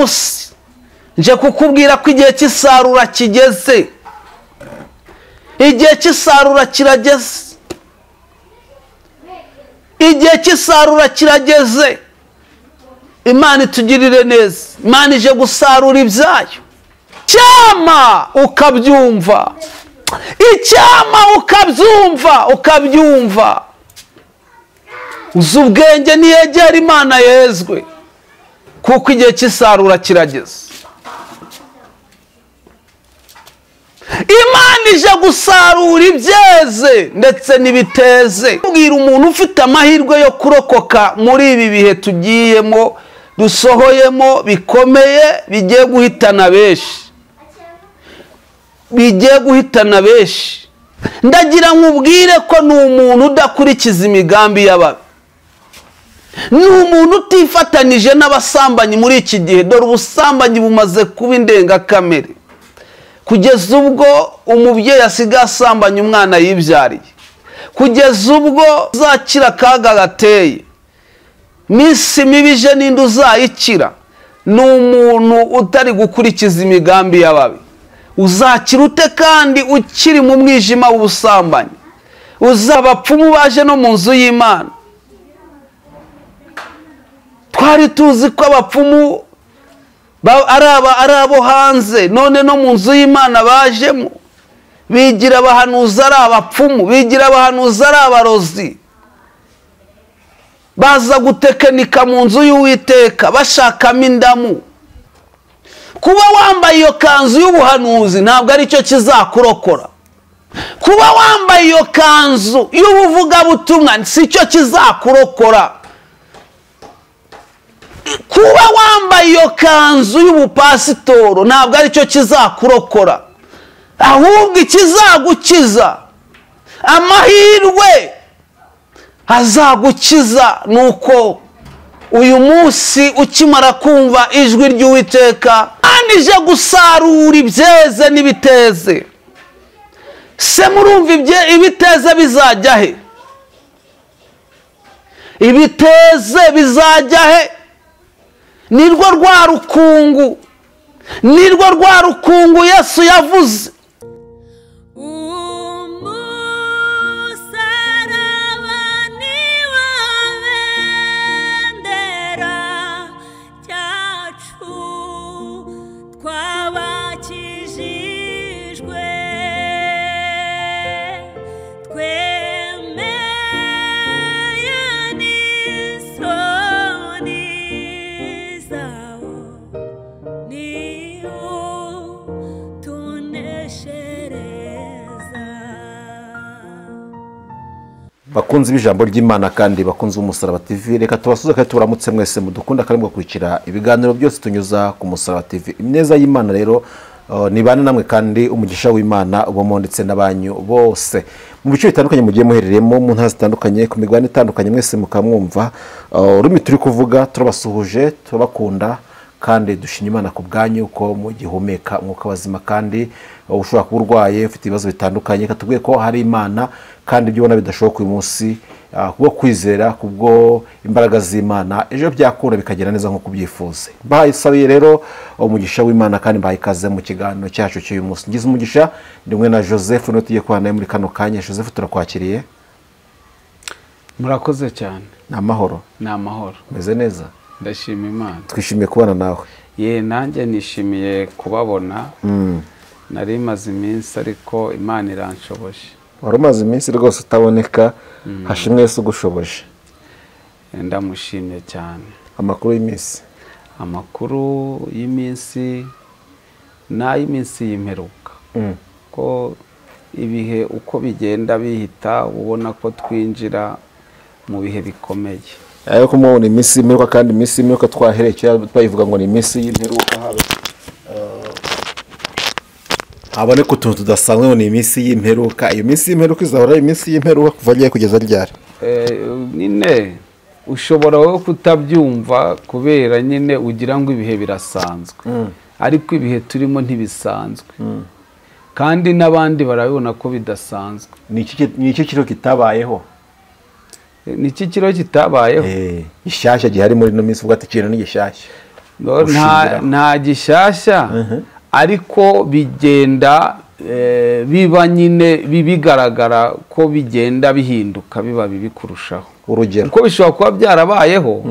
munsi nje kukubwira ko igihe cy'isarura kigeze. Igihe cy'isarura kirageze. Igihe cy'isarura kirageze. Imana itugirire neza. Imana ije gusarura ibyayo. Cyama ukabyumva. Icyama ukabyumva, ukabyumva. Uzi ubwenge niyegera Imana yezwe, kuko igihe cy'isarura kirageze. Imana ije gusarura ibyeze ndetse n'ibiteze. Ubwira umuntu ufite amahirwe yo kurokoka muri ibi bihe tugiyemo, dusohoyemo bikomeye, bigiye guhitana benshi. Bigiye guhitana benshi. Ndagira nkubwire ko ni umuntu udakurikiza imigambi y'ababi. Ni umuntu utifatanije n'abasambanyi muri iki gihe. Dore ubusambanyi bumaze kuba indengakamere, kugeza ubwo umubyeyi asigaye asambanya umwana yibyariye, kugeza ubwo uzakira akaga gateye. Minsi mibi ije n'indi uzayikira. Ni umuntu utari gukurikiza imigambi y'ababi. Uzakira ute kandi ukiri mu mwijima w'ubusambanyi? Uzabapfumu baje no mu nzu y'Imana. Twari tuzi ko abapfumu ari abo hanze, none no mu nzu y'Imana bajemo. Bigira abahanuzi ari abapfumu, bigira abahanuzi ari abarozi. Baza gutekenika mu nzu y'Uwiteka bashakamo indamu. Kuba wambaye iyo kanzu y'ubuhanuzi ntabwo ari cyo kizakurokora. Kuba wambaye iyo kanzu y'ubuvugabutumwa si cyo kizakurokora. Kuba wambaye iyo kanzu y'ubupasitoro ntabwo ari cyo kizakurokora. Ahubwo ikizagukiza, amahirwe azagukiza, nuko uyu munsi ukimara kumva ijwi ry'Uwiteka, ije gusarura ibyeze n'ibiteze. Se murumva ibiteze bizajya he? Ibiteze bizajya he? Nirwo rwa rukungu, nirwo rwa rukungu Yesu yavuze. Bakunzi b'ijambo ry'Imana kandi bakunze Umusaraba TV, reka tubasuze kandi turamutse mwese mudukunda kandi mugakurikira ibiganiro byose tunyuza ku Musaraba TV. Ineza y'Imana rero nibane namwe kandi umugisha w'Imana ubamo ndetse n'abanyu bose mu bice bitandukanye mugiye muherereyemo, mu ntara zitandukanye, ku migabane itandukanye, mwese mukamwumva ururimi turi kuvuga. Turabasuhuje, turabakunda kandi dushima Imana ku bwanyu ko mugihumeka umwuka wazima, kandi ushobora kuba urwaye ufite ibibazo bitandukanye, katubwiye ko hari Imana kandi ibyo ubona bidashoboka uyu munsi kubwo kwizera, kubwo imbaraga z'Imana, ejo byakura bikagera neza nko kubyifuza. Mbahaye rero umugisha w'Imana kandi mbahaye ikaze mu kiganiro cyacu cy'uyu munsi. Ngize umugisha ndi kumwe na Joseph, niwe tugiye kubana muri kano kanya. Joseph, turakwakiriye. Murakoze cyane. Ni amahoro. Ni amahoro. Meze neza. Ndashima Imana. Twishimiye kubana nawe. Ye, nanjye nishimiye kubabona. Nari maze iminsi ariko Imana iranshoboje. Wari umaze iminsi rwose utaboneka, hashimwe Yesu ugushoboje. Ndamushimye cyane. Amakuru y'iminsi. Amakuru y'iminsi n'ay'iminsi y'imperuka. Ko ibihe uko bigenda bihita ubona ko twinjira mu bihe bikomeye. Ariko mubona iminsi y'imperuka, kandi iminsi y'imperuka twaherekeye twayivuga ngo ni iminsi y'imperuka, haboneka utuntu tudasanzwe ngo ni iminsi y'imperuka. Iyo minsi y'imperuka izahora iminsi y'imperuka kuva ryari kugeza ryari? Nyine ushobora wowe kutabyumva kubera nyine ugira ngo ibihe birasanzwe, ariko ibihe turimo ntibisanzwe, kandi n'abandi barabibona ko bidasanzwe. Ni iki kiro kitabayeho? Ni iki kiro kitabayeho? Gishyashya gihari muri ino minsi, uvuga ati ikintu ni gishyashya. Nta gishyashya, ariko bigenda biba nyine bigaragara ko bigenda bihinduka biba bibi kurushaho. Urugero kuko bishobora kuba byarabayeho,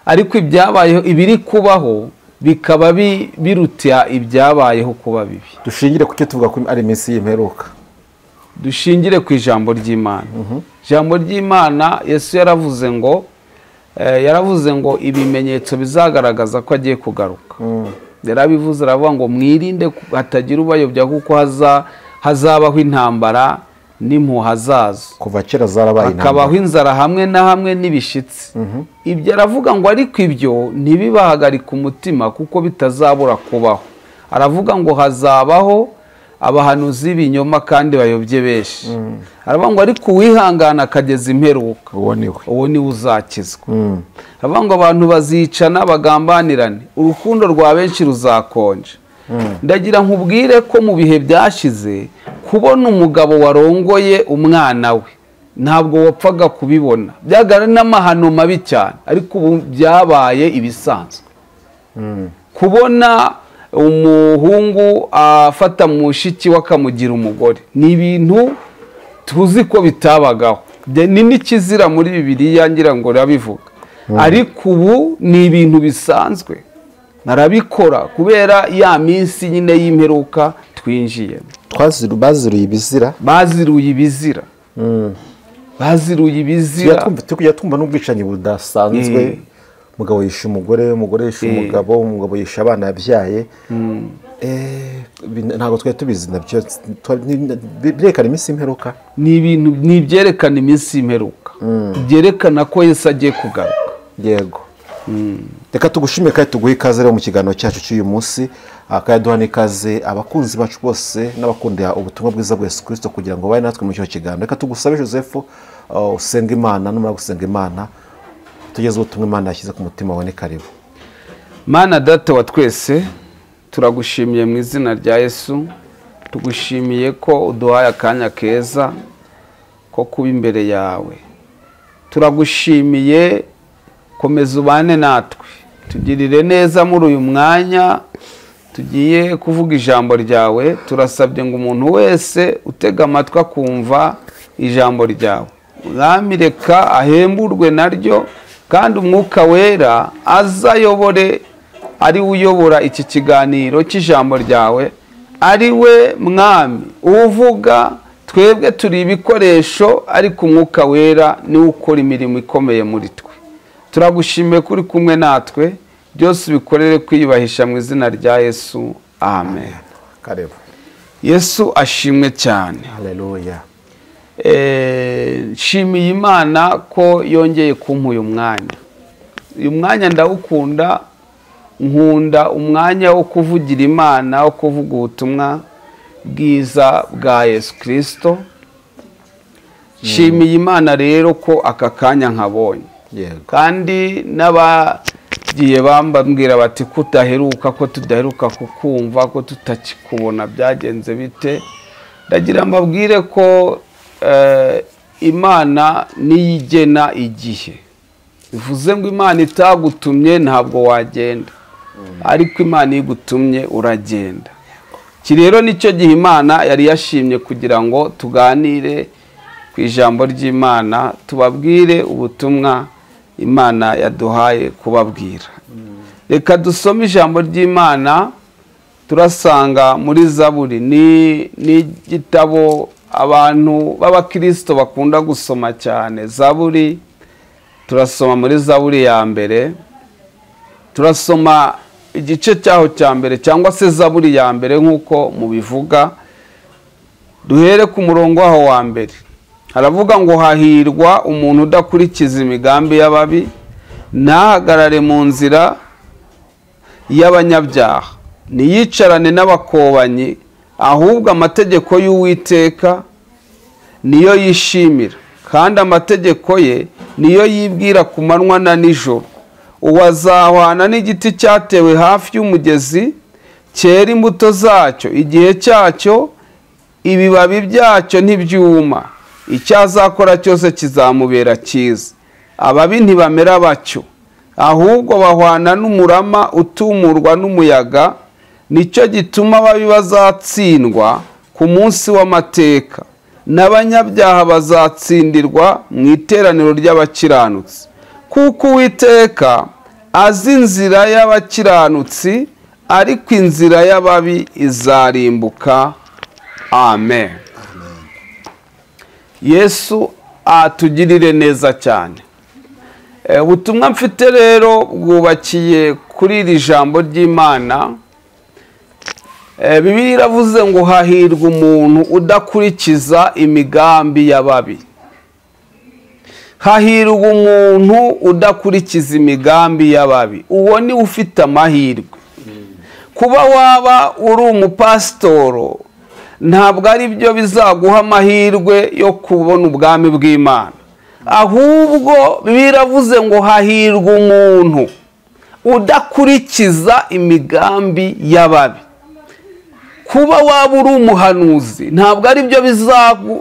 ariko ibyabayeho ibiri kubaho bikaba biruta ibyabayeho kuba bibi. Dushingire ku cyo tuvuga ko ari iminsi y'imperuka. Dushingire ku ijambo ry'Imana. Ijambo ry'Imana Yesu yaravuze ngo ibimenyetso bizagaragaza ko agiye kugaruka. Yarabivuze aravuga ngo mwirinde hatagira ubayobya, kuko hazabaho intambara n'impuha zazo. Kuva kera zarabaye intambara, hakabaho inzara hamwe na hamwe n'ibishitsi. Ibyo aravuga ngo ariko ibyo ntibibahagarika umutima, kuko bitazabura kubaho. Aravuga ngo hazabaho abahanuzi b'ibinyoma kandi bayobye benshi. Aravuga ngo ariko uwihangana akageza imperuka, uwo niwe uzakizwa. Aravuga ngo abantu bazicana bagambanirane, urukundo rwa benshi ruzakonja. Ndagira nkubwire ko mu bihe byashize kubona umugabo warongoye umwana we ntabwo wapfaga kubibona, byagara n'amahano mabi cyane, ariko ubu byabaye ibisanzwe. Kubona umuhungu afata mushiki we akamugira umugore ni ibintu tuzi ko bitabagaho, ni n'ikizira muri Bibiliya ngira ngo rabivuga, ariko ubu ni ibintu bisanzwe, narabikora kubera ya minsi nyine y'imperuka twinjiye. Baziruye ibizira, baziruye ibizira, baziruye ibizira. Tujya twumva n'ubwicanyi budasanzwe. Umugabo yishe umugore, umugore yishe umugabo, umugabo yishe abana yabyaye. Ntabwo twari tubizi nabyo. Birerekana iminsi y'imperuka. Ni ibintu ni ibyerekana iminsi y'imperuka, byerekana ko Yesu agiye kugaruka. Yego. Reka tugushime kandi tuguhe ikaze rero mu kiganiro cyacu cy'uyu munsi, akayaduha n'ikaze abakunzi bacu bose n'abakunda ubutumwa bwiza bwa Yesu Kristo kugira ngo babe natwe mu cyo kiganiro. Reka tugusabe Joseph, usenga Imana, numara gusenga Imana tugeze ubutumwa Imana yashyize ku mutima wawe. Ni karibu. Mana Data wa twese, turagushimiye mu izina rya Yesu. Tugushimiye ko uduhaye akanya keza ko kuba imbere yawe. Turagushimiye, komeza ubane natwe, tugirire neza muri uyu mwanya tugiye kuvuga ijambo ryawe. Turasabye ngo umuntu wese utega amatwi akumva ijambo ryawe, Mwami reka ahemburwe naryo, kandi Umwuka Wera azayobore, ari we uyobora iki kiganiro cy'ijambo ryawe, ari we Mwami uvuga. Twebwe turi ibikoresho, ariko Umwuka Wera niwe ukora imirimo ikomeye muri twe. Turagushimiye kuri kumwe natwe, byose ubikorere kwiyubahisha mu izina rya Yesu, amen. Karibu. Yesu ashimwe cyane. Haleluya. Nshimiye Imana ko yongeye kumpa uyu mwanya. Uyu mwanya ndawukunda, nkunda umwanya wo kuvugira Imana, wo kuvuga ubutumwa bwiza bwa Yesu Kristo. Nshimiye Imana rero ko aka kanya nkabonye. Kandi n'abagiye bambabwira bati kutaheruka, ko tudaheruka kukumva, ko tutakikubona, byagenze bite? Ndagira mbabwire ko Imana niyigena igihe. Bivuze ngo Imana itagutumye ntabwo wagenda, ariko Imana igutumye uragenda. Iki rero nicyo gihe Imana yari yashimye kugira ngo tuganire ku ijambo ry'Imana, tubabwire ubutumwa Imana yaduhaye kubabwira. Reka dusome ijambo ry'Imana turasanga muri Zaburi. Ni igitabo abantu b'abakristo bakunda gusoma cyane. Zaburi, turasoma muri Zaburi ya mbere, turasoma igice cyaho cya mbere, cyangwa se Zaburi ya mbere nk'uko mubivuga. Duhere ku murongo waho wa mbere. Haravuga ngo hahirwa umuntu udakurikiza imigambi y'ababi, ntahagarare mu nzira y'abanyabyaha, ntiyicarane n'abakobanyi, ahubwo amategeko y'Uwiteka niyo yishimira, kandi amategeko ye niyo yibwira ku manywa na nijoro. Uwazahwana n'igiti cyatewe hafi y'umugezi, cyera imbuto zacyo igihe cyacyo, ibibabi byacyo ntibyuma, icyo azakora cyose kizamubera cyiza. Ababi ntibamera batyo, Ahubwo bahwana n'umurama utumurwa n'umuyaga. Nicyo gituma ababi bazatsindwa ku munsi w'amateka, n'abanyabyaha bazatsindirwa mu iteraniro ry'abakiranutsi. Kuko Uwiteka azi inzira y'abakiranutsi, ariko inzira y'ababi izarimbuka. Amen. Yesu atugirire neza cyane. Ubutumwa mfite rero bwubakiye kuri iri jambo ry'Imana. Bibiliya iravuze ngo hahirwa umuntu udakurikiza imigambi y'ababi. Hahirwa umuntu udakurikiza imigambi y'ababi. Uwo ni ufite amahirwe. Kuba waba uri umupasitoro ntabwo ari byo bizaguha amahirwe yo kubona ubwami bw'Imana. Ahubwo biravuze ngo hahirwa umuntu udakurikiza imigambi y'ababi. Kuba waba uri umuhanuzi ntabwo ari byo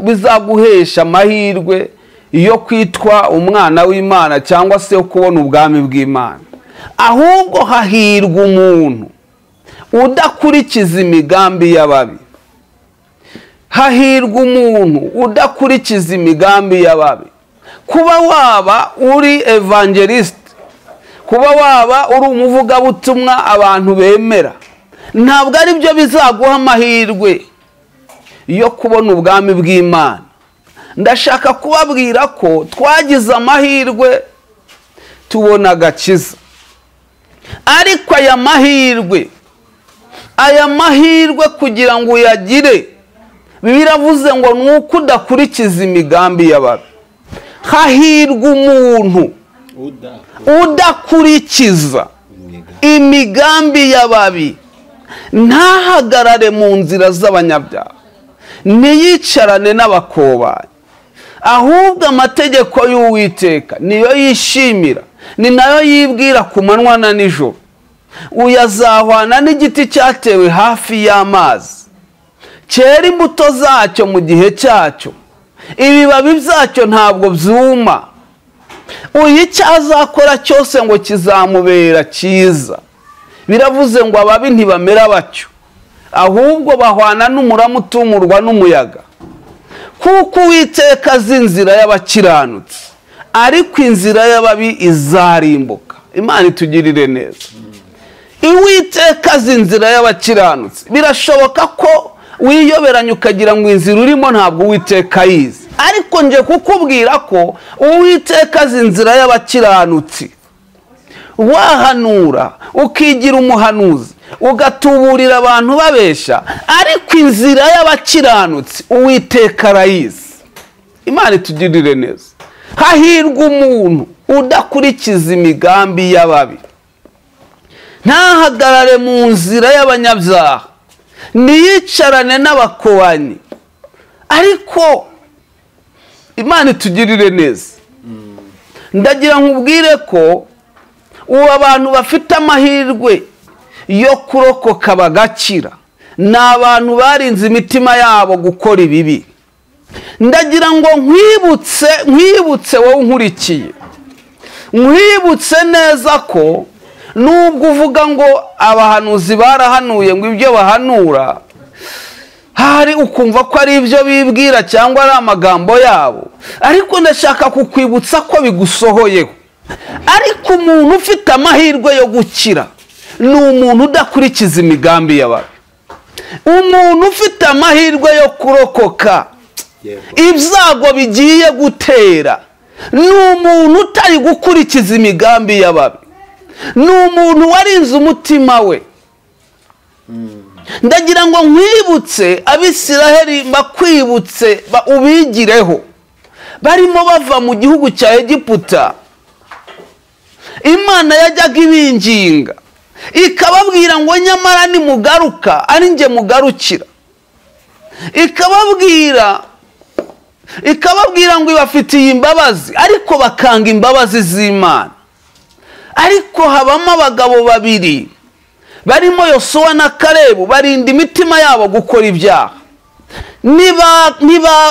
bizaguhesha amahirwe yo kwitwa umwana w'Imana cyangwa se yo kubona ubwami bw'Imana. Ahubwo hahirwa umuntu udakurikiza imigambi y'ababi. Hahirwa umuntu udakurikiza imigambi y'ababi. Kuba waba uri evangelist, kuba waba uri umuvugabutumwa abantu bemera, ntabwo ari byo bizaguha amahirwe yo kubona ubwami bw'Imana. Ndashaka kubabwira ko twagize amahirwe tubona agakiza, ariko aya mahirwe kugira ngo uyagire, biravuze ngo nuko udakurikiza imigambi y'ababi. Hahirwa umuntu udakurikiza imigambi y'ababi, ntahagarare mu nzira z'abanyabyaha, ntiyicarane n'abakobanyi. Ahubwo amategeko y'Uwiteka niyo yishimira, ni nayo yibwira ku manywa na nijoro. Uyazahwana n'igiti cyatewe hafi y'amazi, cyera imbuto zacyo mu gihe cyacyo, ibibabi byacyo ntabwo byuma. Uyu icyo azakora cyose ngo kizamubera cyiza. Biravuze ngo ababi ntibamera batyo, ahubwo bahwana n'umurama utumurwa n'umuyaga. Kuko Uwiteka azi inzira y'abakiranutsi, ariko inzira y'ababi izarimbuka. Imana itugirire neza. Uwiteka azi inzira y'abakiranutsi. Birashoboka ko wiyoberanya ukagira ngo inzira urimo ntabwo Uwiteka ayizi, ariko nje kukubwira ko Uwiteka azi inzira y'abakiranutsi. Wahanura ukigira umuhanuzi, ugatuburira abantu babesha, ariko inzira y'abakiranutsi Uwiteka arayizi. Imana itugirire neza. Hahirwa umuntu udakurikiza imigambi y'ababi, ntahagarare mu nzira y'abanyabyaha, ntiyicarane n'abakobanyi. Ariko Imana itugirire neza. Ndagira nkubwire ko ubu abantu bafite amahirwe yo kurokoka bagakira ni abantu barinze imitima yabo gukora ibibi. Ndagira ngo nkwibutse wowe unkurikiye, nkwibutse neza ko nubwo uvuga ngo abahanuzi barahanuye ngo ibyo bahanura hari ukumva ko ari ibyo bibwira cyangwa ari amagambo yabo, ariko ndashaka kukwibutsa ko bigusohoyeho. Ariko umuntu ufite amahirwe yo gukira ni umuntu udakurikiza imigambi y'ababi. Umuntu ufite amahirwe yo kurokoka ibyago bigiye gutera ni umuntu utari gukurikiza imigambi y'ababi, ni umuntu warinze umutima we. Ndagira ngo nkwibutse Abisiraheli, bakwibutse ubigireho. Barimo bava mu gihugu cya Egiputa, Imana yajyaga ibinginga ikababwira ngo nyamara nimugaruka ari nge mugarukira. Ikababwira ngo ibafitiye imbabazi, ariko bakanga imbabazi z'Imana. Ariko habamo abagabo babiri barimo Yosuwa na Kalebu, barinda imitima yabo gukora ibyaha.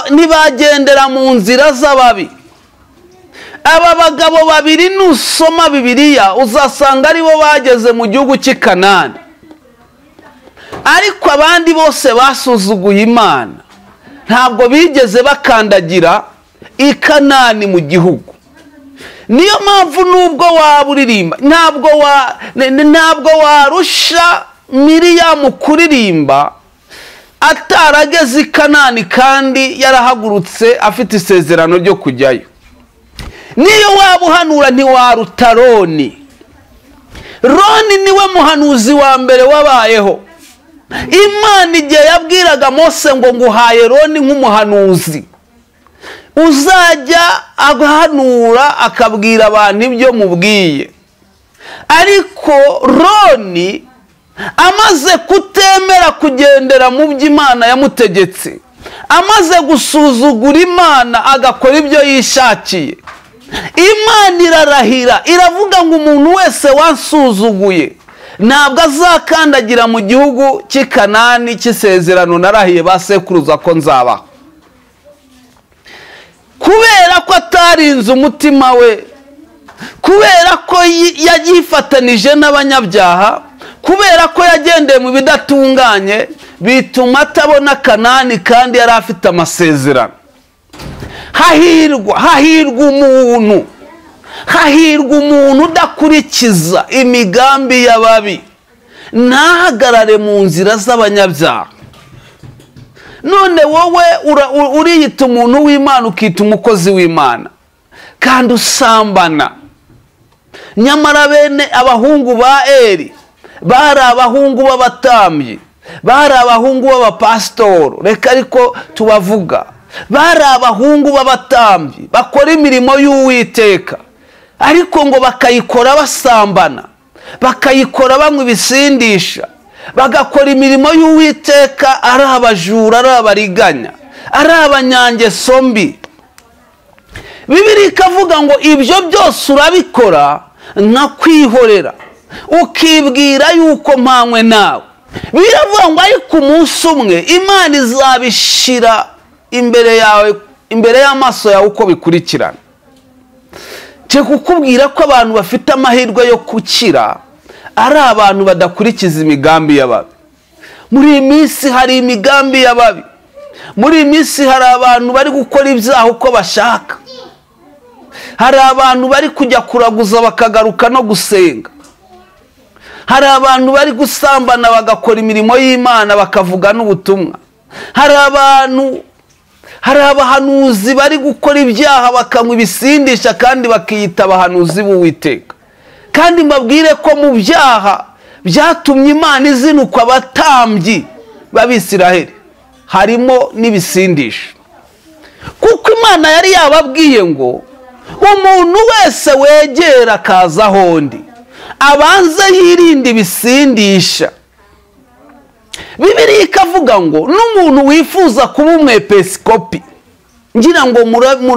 Nibagendera mu nzira z'ababi. Aba bagabo babiri nusoma Bibiliya uzasanga aribo bageze mu gihugu cy'i Kanani, ariko abandi bose basuzuguye Imana, ntabwo bigeze bakandagira i Kanani mu gihugu. Niyo mpamvu nubwo waba uririmba, ntabwo warusha Miriyamu kuririmba atarageze i Kanani kandi yarahagurutse afite isezerano ryo kujyayo. Niyo waba uhanura ntiwaruta Roni. Roni niwe muhanuzi wa mbere wabayeho. Imana igihe yabwiraga Mose ngo nguhaye Roni nk'umuhanuzi uzajya ahanura akabwira abantu ibyo mubwiye, ariko Roni amaze kutemera kugendera mu byo Imana yamutegetse, amaze gusuzugura Imana agakora ibyo yishakiye, Imana irarahira iravuga ngo umuntu wese wansuzuguye ntabwo azakandagira mu gihugu cy'i Kanani cy'isezerano narahiye ba sekuruza ko nzabaho. Kubera ko atarinze umutima we, kubera ko yagifatanije n'abanyabyaha, kubera ko yagendeye mu bidatunganye, bituma atabona Kanani kandi yari afite amasezerano. Hahirwa, hahirwa umuntu, hahirwa umuntu udakurikiza imigambi y'ababi, ntahagarare mu nzira z'abanyabyaha. None wowe uriyita umuntu w'Imana, ukita umukozi w'Imana, kandi usambana. Nyamara bene abahungu ba Eli bari abahungu b'abatambyi, bari abahungu b'abapasitoro, reka ariko tubavuga, bari abahungu b'abatambyi bakora imirimo y'Uwiteka, ariko ngo bakayikora basambana, bakayikora banywa ibisindisha, bagakora imirimo y'Uwiteka ari abajura, ari abariganya, ari abanyangeso mbi. Bibiliya ikavuga ngo ibyo byose urabikora nka kwihorera, ukibwira yuko mpanywe nawe. Biravuga ngo ariko umunsi umwe Imana izabishira imbere yawe, imbere y'amaso yawe uko bikurikirana. Cyo kukubwira ko abantu bafite amahirwe yo gukira ari abantu badakurikiza imigambi y'ababi. Muri iyi minsi hari imigambi y'ababi, muri iyi minsi hari abantu bari gukora ibyaha uko bashaka, hari abantu bari kujya kuraguza bakagaruka no gusenga, hari abantu bari gusambana bagakora imirimo y'Imana bakavuga n'ubutumwa, hari abantu, hari abahanuzi bari gukora ibyaha bakanywa ibisindisha kandi bakiyita abahanuzi b'Uwiteka. Kandi mbabwire ko mu byaha byatumye Imana izinukwa abatambyi b'Abisiraheli harimo n'ibisindisha, kuko Imana yari yababwiye ngo umuntu wese wegera akaza aho ndi abanze yirinde ibisindisha. Bibiliya ikavuga ngo n'umuntu wifuza kuba umwepiskopi, ngira ngo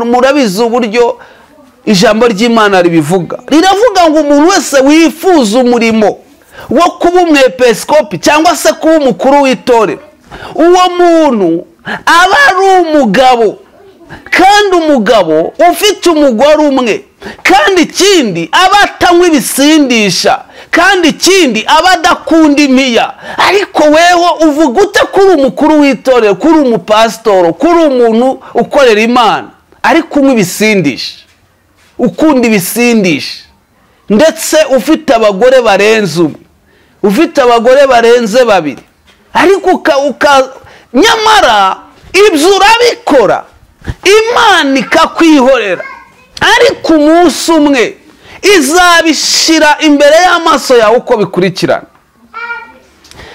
murabizi uburyo ijambo ry'Imana ribivuga, riravuga ngo umuntu wese wifuza umurimo wo kuba umwepiskopi cyangwa se kuba umukuru w'itorero, uwo muntu aba ari umugabo, kandi umugabo ufite umugore umwe, kandi ikindi aba atanywa ibisindisha, kandi ikindi aba adakunda impiya. Ariko weho uvuga ute kuri umukuru w'itorero, kuri umupasitoro, kuri umuntu ukorera Imana, ariko unywa ibisindisha, ukunda ibisindisha, ndetse ufite abagore barenze umwe, ufite abagore barenze babiri, ariko nyamara ibyo urabikora Imana ikakwihorera, ariko umunsi umwe izabishira imbere y'amaso yawe uko bikurikirana.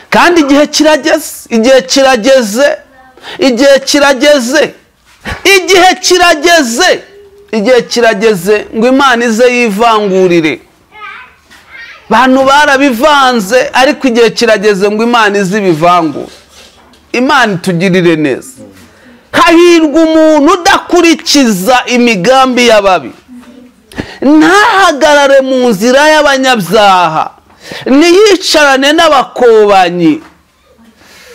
Kandi igihe kirageze, igihe kirageze, igihe kirageze, igihe kirageze, igihe kirageze ngo Imana ize yivangurire. Bantu barabivanze, ariko igihe kirageze ngo Imana ize ibivangure. Imana itugirire neza. Hahirwa umuntu udakurikiza imigambi y'ababi, ntahagarare mu nzira y'abanyabyaha, ntiyicarane n'abakobanyi.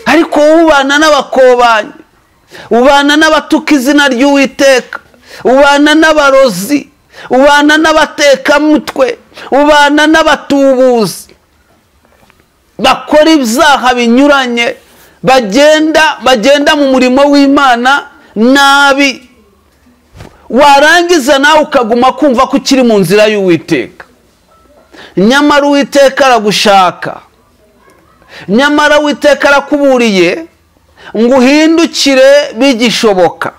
Ariko ubana n'abakobanyi, ubana n'abatuka izina ry'Uwiteka, ubana n'abarozi, ubana n'abatekamutwe, ubana n'abatubuzi bakora ibyaha binyuranye, bagenda mu murimo w'Imana nabi, warangiza nawe ukaguma kumva ko ukiri mu nzira y'Uwiteka. Nyamara Uwiteka aragushaka, nyamara Uwiteka arakuburiye ngo uhindukire bigishoboka.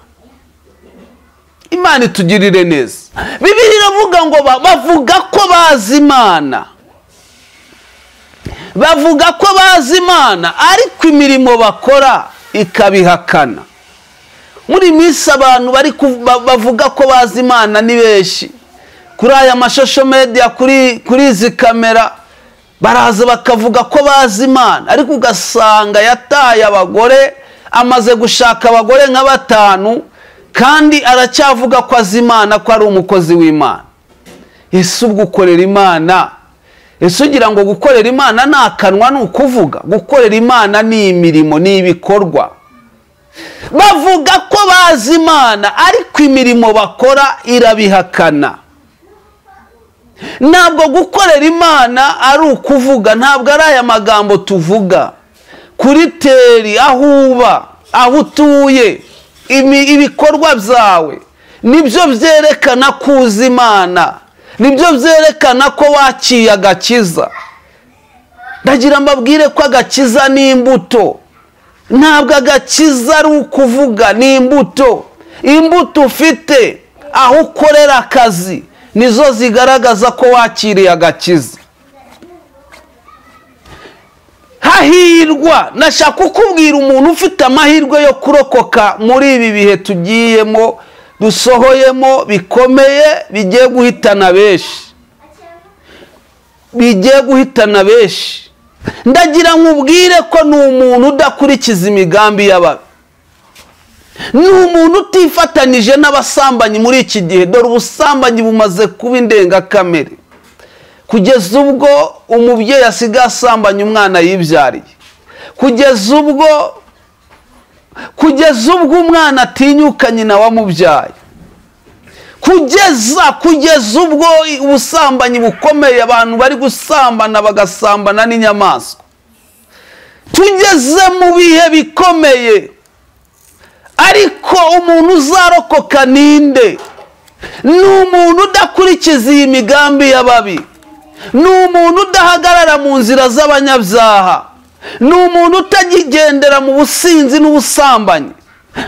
Imana itugirire neza. Bibiliya iravuga ngo bavuga ko bazi Imana, bavuga ko bazi Imana, ariko imirimo bakora ikabihakana. Muri minsi abantu bari bavuga ko bazi Imana ni benshi. Kuri aya mashosho media, kuri izi kamera, baraza bakavuga ko bazi Imana, ariko ugasanga yataye abagore, amaze gushaka abagore nka 5, kandi aracyavuga ko azi Imana, ko ari umukozi w'Imana. Ese ubwo ukorera Imana? Ese ugira ngo gukorera Imana ni akanwa, ni ukuvuga? Gukorera Imana ni imirimo, ni ibikorwa. Bavuga ko bazi Imana, ariko imirimo bakora irabihakana. Ntabwo gukorera Imana ari ukuvuga, ntabwo ari aya magambo tuvuga. Kuri teri, aho uba, aho utuye, ibikorwa byawe nibyo byerekana ko uzi Imana, nibyo byerekana ko wakiye agakiza. Ndagira mbabwire ko agakiza ni imbuto. Ntabwo agakiza ari ukuvuga, ni imbuto. Imbuto ufite aho ukorera akazi nizo zigaragaza ko wakiriye agakiza. Hahirwa, nashaka kukubwira umuntu ufite amahirwe yo kurokoka muri ibi bihe tugiyemo, dusohoyemo bikomeye, bigiye guhitana benshi, bigiye guhitana benshi. Ndagira nkubwire ko ni umuntu udakurikiza imigambi y'ababi, ni umuntu utifatanije n'abasambanyi muri iki gihe. Dore ubusambanyi bumaze kuba indengakamere, kugeza ubwo umubyeyi asigaye asambanya umwana yibyariye, kugeza ubwo umwana atinyuka nyina wamubyaye, kugeza ubwo ubusambanyi bukomeye, abantu bari gusambana bagasambana n'inyamaswa. Tugeze mu bihe bikomeye, ariko umuntu uzarokoka ninde? Ni umuntu udakurikiza iyi migambi y'ababi, ni umuntu udahagarara mu nzira z'abanyabyaha, ni umuntu utagigendera mu businzi n'ubusambanyi.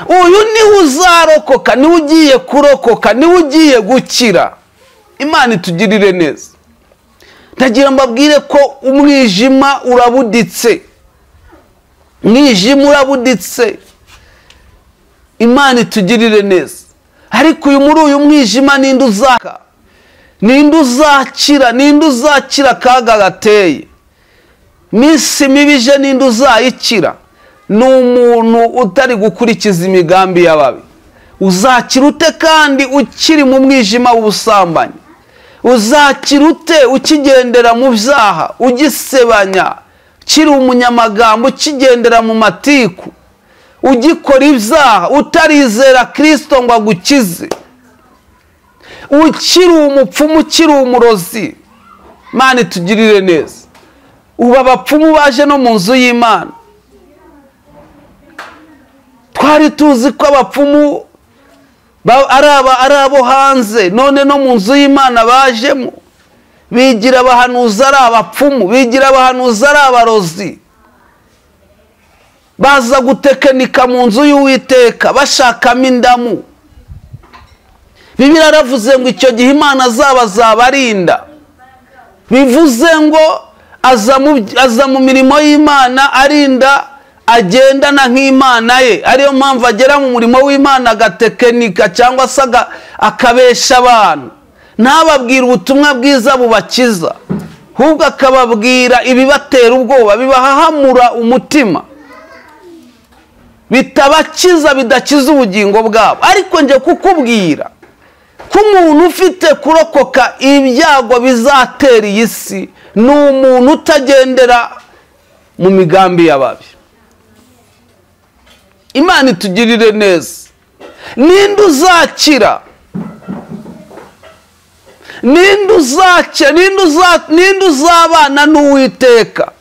Uyu niwe uzarokoka, niwe ugiye kurokoka, niwe ugiye gukira. Imana itugirire neza. Ndagira mbabwire ko umwijima urabuditse, umwijima urabuditse. Imana itugirire neza. Ariko uyu muri uyu mwijima ninde uzaka? Ninde uzakira? Ninde uzakira akaga gateye? Minsi mibi ije, ninde uzayikira? Ni umuntu utari gukurikiza imigambi y'ababi. Uzakira ute kandi ukiri mu mwijima w'ubusambanyi? Uzakira ute ukigendera mu byaha, ugisebanya, ukiri umunyamagambo, ukigendera mu matiku, ugikora ibyaha, utarizera Kristo ngo agukize, ukiri umupfumu, ukiri umurozi? Imana itugirire neza. Ubu abapfumu baje no mu nzu y'Imana. Twari tuzi ko abapfumu ari abo hanze, none no mu nzu y'Imana bajemo. Bigira abahanuzi ari abapfumu, bigira abahanuzi ari abarozi. Baza gutekenika mu nzu y'Uwiteka bashakamo indamu. Bibiliya yaravuze ngo icyo gihe Imana azabarinda. Bivuze ngo aza mu mirimo y'Imana arinda, agendana nk'Imana ye. Ariyo mpamvu agera mu murimo w'Imana agatekenika cyangwa se akabesha abantu, ntababwira ubutumwa bwiza bubakiza, ahubwo akababwira ibibatera ubwoba, bibahahamura umutima, bitabakiza, bidakiza ubugingo bwabo. Ariko nje kukubwira ko umuntu ufite kurokoka ibyago bizatera iyi si ni umuntu utagendera mu migambi y'ababi. Imana itugirire neza. Ninde uzakira? Ninde uzace, ninde uzabana n'Uwiteka?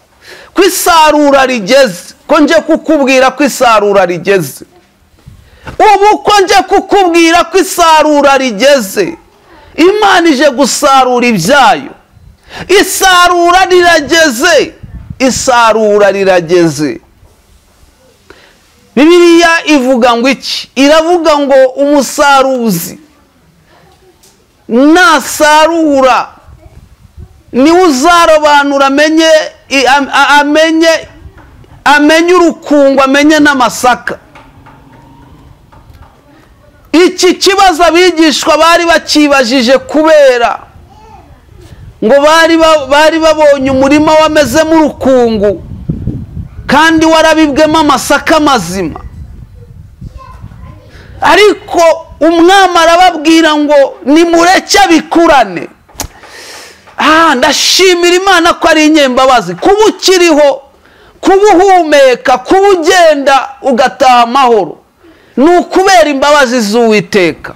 Ko isarura rigeze, ko nje kukubwira ko isarura rigeze. Ubu ko nje kukubwira ko isarura rigeze. Imana ije gusarura ibyayo. Isarura rirageze, isarura rirageze. Bibiliya ivuga ngo iki? Iravuga ngo umusaruzi nasarura niwe uzarobanura amenye urukungu, amenye n'amasaka. Iki kibazo abigishwa bari bakibajije kubera ngo bari babonye umurima wamezemo urukungu kandi warabibwemo amasaka mazima. Ariko umwami arababwira ngo nimureke bikurane. Ndashimira Imana ko ari inyembabazi, kuba ukiriho, kuba uhumeka, kuba ugenda ugataha amahoro, ni ukubera imbabazi z'Uwiteka.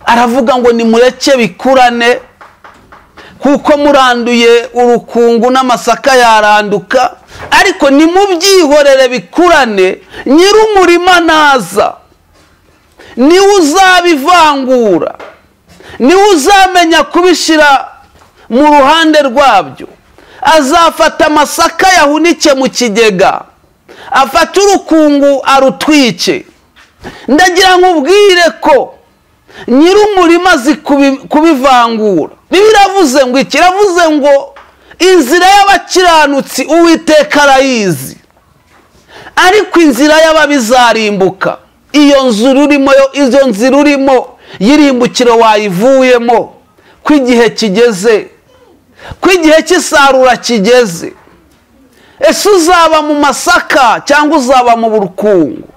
Aravuga ngo nimureke bikurane, kuko muranduye urukungu n'amasaka yaranduka, ariko nimubyihorere bikurane, nyir'umurima naza niwe uzabivangura, niwe uzamenya kubishyira mu ruhande rwabyo. Azafata amasaka yahunike mu kigega, afata urukungu arutwike. Ndagira nkubwire ko nyir'umurima azi kubivangura. Biravuze ngo iki? Iravuze ngo inzira y'abakiranutsi Uwiteka arayizi, ariko inzira y'ababizarimbuka. Iyo nzira urimo, izo nzira urimo y'irimbukiro wayivuyemo, ko igihe kigeze, ko igihe cy'isarura kigeze. Ese uzaba mu masaka cyangwa uzaba mu burukungu?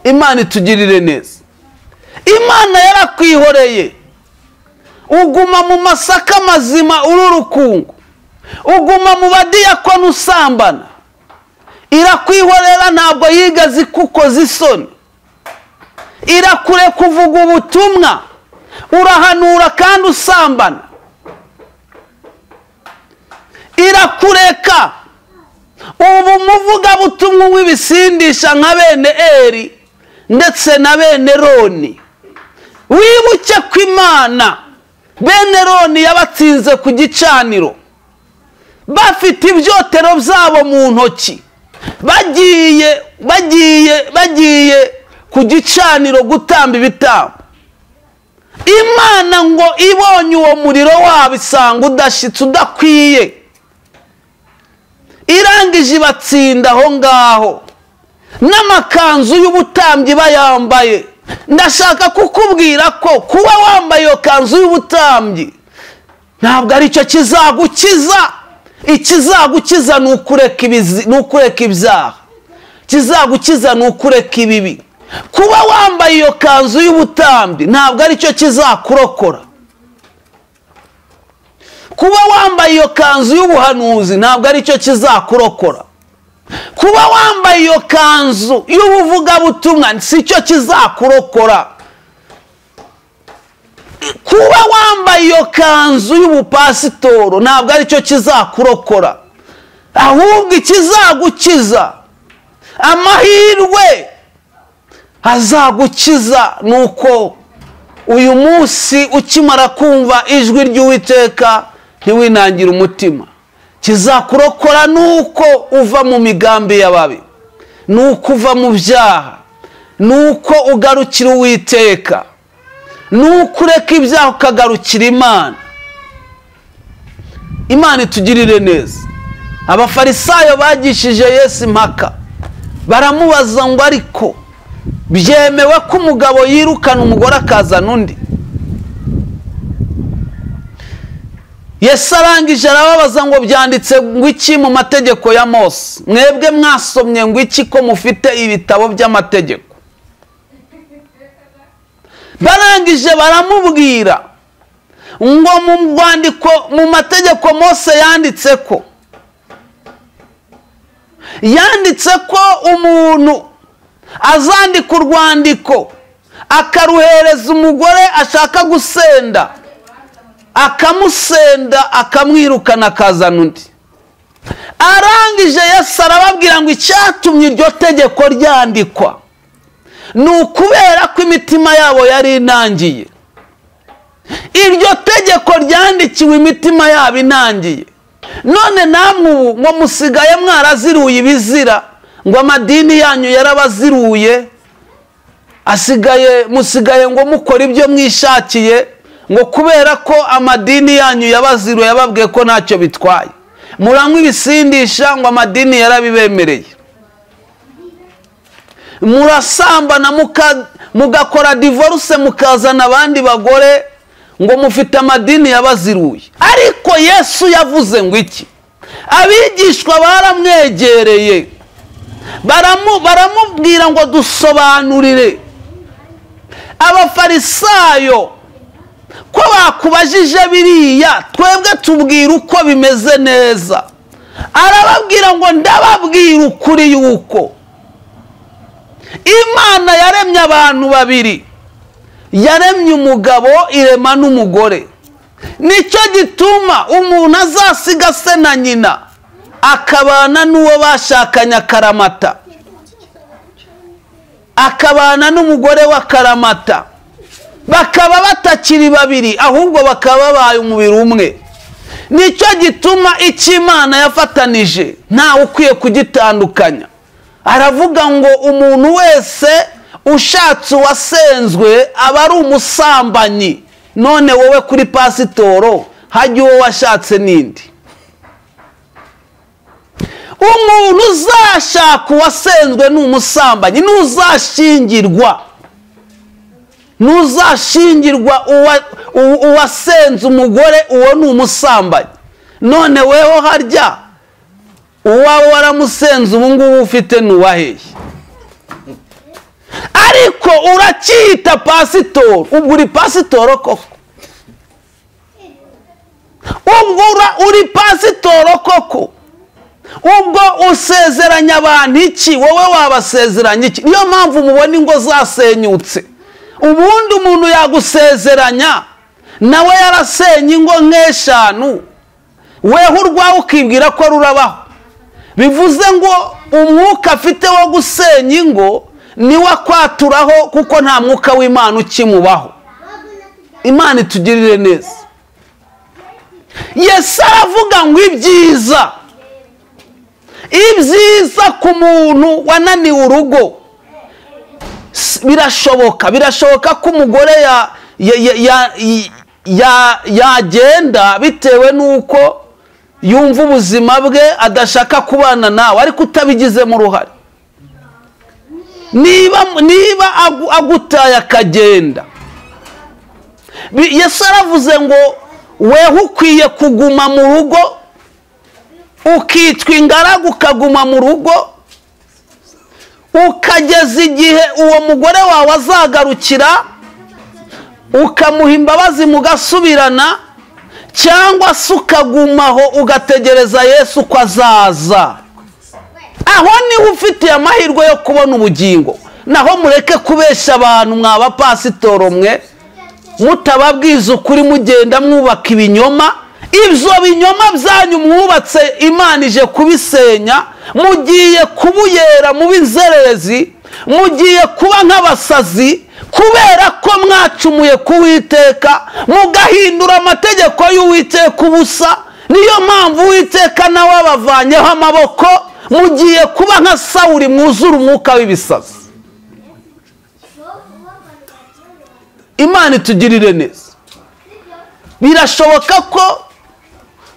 Imana itugirire neza. Imana yarakwihoreye, uguma mu masaka mazima uri urukungu, uguma mu badiyakoni usambana. Irakwihorera, ntabwo yigaze ikukoza isoni. Irakure kuvuga ubutumwa, urahanura kandi usambana. Irakureka ubu muvuga butumwa w'ibisindisha nka bene Eri ndetse na bene Roni. Wibuke ko Imana bene Roni yabatsinze ku gicaniro, bafite ibyotero byabo mu ntoki, bagiye ku gicaniro gutamba ibitambo. Imana ngo ibonye uwo muriro wabo isanga udashitse, udakwiye, irangije ibatsinda aho ngaho, n'amakanzu y'ubutambyi bayambaye. Ndashaka kukubwira ko kuba wambaye iyo kanzu y'ubutambyi ntabwo aricyo kizagukiza. Ikizagukiza ni ukureka ibyaha, kizagukiza ni ukureka ibibi. Kuba wambaye iyo kanzu y'ubutambyi ntabwo aricyo kizakurokora. Kuba wambaye iyo kanzu y'ubuhanuzi ntabwo aricyo kizakurokora. Kuba wambaye iyo kanzu y'ubuvugabutumwa sicyo kizakurokora. Kuba wambaye iyo kanzu y'ubupasitoro ntabwo aricyo kizakurokora. Ahubwo ikizagukiza, amahirwe azagukiza, nuko uyu munsi ukimara kumva ijwi ry'Uwiteka ntiwinangire umutima. Kizakurokora nuko uva mu migambi y'ababi, nuko uva mu byaha, nuko ugarukira Uwiteka, nuko ureka ibyaha ukagarukira Imana. Imana itugirire neza. Abafarisayo bagishije Yesu impaka, baramubaza ngo ariko byemewe ko umugabo yirukana umugore akazana undi? Yesu arangije arababaza ngo byanditse ngo iki mu mategeko ya Mose? Mwebwe mwasomye ngo iki ko mufite ibitabo by'amategeko? Barangije baramubwira ngo mu rwandiko mu mategeko Mose yanditse ko umuntu azandika urwandiko Akaruhereza umugore ashaka gusenda, akamusenda, akamwirukana, akazana undi. Arangije Yesu arababwira ngo icyatumye iryo tegeko ryandikwa ni ukubera ko imitima yabo yari inangiye. Iryo tegeko ryandikiwe imitima yabo inangiye. None namwe ubu ngo musigaye mwaraziruye ibizira, ngo amadini yanyu yarabaziruye, asigaye musigaye ngo mukora ibyo mwishakiye, ngo kubera ko amadini yanyu yabaziruye, yababwiye ko ntacyo bitwaye. Muranywa ibisindisha ngo amadini yarabibemereye. Murasambana mugakora divorce, mukazana abandi bagore, ngo mufite amadini yabaziruye. Ariko Yesu yavuze ngo iki? Abigishwa baramwegereye, baramubwira ngo dusobanurire. Abafarisayo ko bakubajije biriya, twebwe tubwira uko bimeze neza. Arababwira ngo ndababwira ukuri yuko Imana yaremye abantu babiri, yaremye umugabo irema n'umugore. Nicyo gituma umuntu azasiga se na nyina akabana n'uwo bashakanye akaramata, akabana n'umugore wa karamata, bakaba batakiri babiri ahubwo bakaba babaye umubiri umwe. Nicyo gituma icyo Imana yafatanije ntawe ukwiye kugitandukanya. Aravuga ngo umuntu wese ushatse uwasenzwe aba ari umusambanyi. None wowe kuri pasitoro hajya uwo washatse n'indi. Umuntu uzashaka uwasenzwe ni umusambanyi. Nuzashingirwa uwasenze umugore, uwo ni umusambanyi. None weho harya uwawe waramusenze, ubu ngubu ufite nuwaheye. Ariko uracyita pasitoro, ubwo uri pasitoro koko? Ubwo uri pasitoro koko? Ubwo usezeranya abantu iki? Wowe wabasezeranya iki? Niyo mpamvu mubona ingo zasenyutse. Ubundi umuntu yagusezeranya nawe yarasenye ingo nk'eshanu, weho urwawe ukibwira ko rurabaho. Bivuze ngo umwuka afite wo gusenya ingo niwe akwaturaho, kuko nta mwuka w'Imana ukimubaho. Imana itugirire neza. Yesu aravuga ngo ibyiza, ibyiza ku muntu wananiwe urugo birashoboka. Birashoboka ko umugore yagenda bitewe n'uko yumva ubuzima bwe adashaka kubana nawe, ariko utabigizemo uruhare. Niba agutaye akagenda, Yesu aravuze ngo weho ukwiye kuguma mu rugo, ukitwa ingaragu ukaguma mu rugo, ukageza igihe uwo mugore wawe azagarukira, ukamuha imbabazi mugasubirana, cyangwa se ukagumaho ugategereza Yesu ko azaza. Aho niho ufitiye amahirwe yo kubona ubugingo. Naho mureke kubesha abantu mwaba pasitoro mwe, mutababwiza ukuri, mugenda mwubaka ibinyoma. Ibyo binyoma byanyu mwubatse Imana ije kubisenya. Mugiye kubuyera mu binzererezi, mugiye kuba nk'abasazi, kubera ko mwacumuye ku Uwiteka, mugahindura amategeko y'Uwiteka ubusa. Niyo mpamvu Uwiteka nawe abavanyeho amaboko. Mugiye kuba nka Sawuli, mwuzura umwuka w'ibisazi. Imana itugirire neza. Birashoboka ko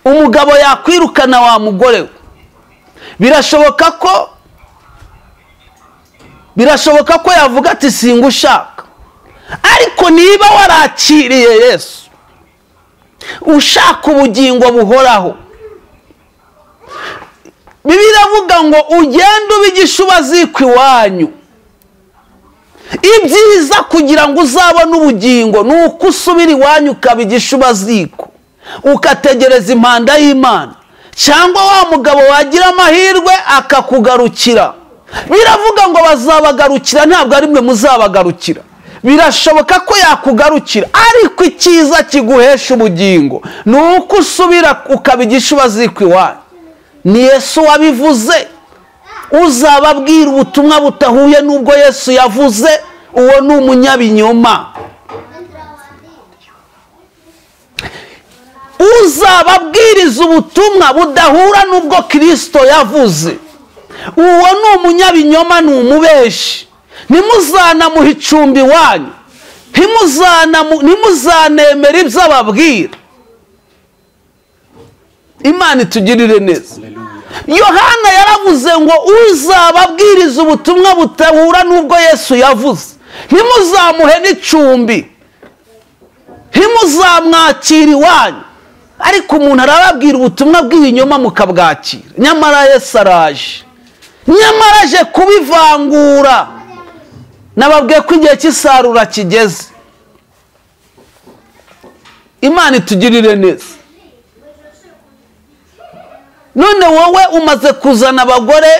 umugabo yakwirukana wa mugore we. Birashoboka ko yavuga ati singushaka. Ariko niba warakiriye Yesu, ushaka ubugingo buhoraho, Bibiliya iravuga ngo ugende ubigishe ubaziko iwanyu. Ibyiza kugira ngo uzabone ubugingo ni uko usubira iwanyu ukabigisha ubaziko, ukategereza impanda y'Imana, cyangwa wa mugabo wagira amahirwe akakugarukira. Biravuga ngo bazabagarukira, ntabwo ari mwe muzabagarukira. Birashoboka ko yakugarukira, ariko icyiza kiguhesha ubugingo ni uko usubira ukaba igishubaziko iwanyu. Ni Yesu wabivuze. Uzababwira ubutumwa butahuye n'ubwo Yesu yavuze, uwo ni umunyabinyoma. Uzababwiriza ubutumwa budahura n'ubwo Kristo yavuze, uwo ni umunyabinyoma, ni umubeshi. Ntimuzanamuha icumbi wanyu, ntimuzanemera ibyo ababwira. Imana itugirire neza. Yohana yaravuze ngo uzababwiriza ubutumwa butahura n'ubwo Yesu yavuze, ntimuzamuhe n'icumbi, ntimuzamwakira iwanyu. Ariko umuntu arababwira ubutumwa bw'ibinyoma mukabwakira, nyamara Yesu araje, nyamara aje kubivangura. Nababwiye ko igihe cy'isarura kigeze. Imana itugirire neza. None wowe umaze kuzana abagore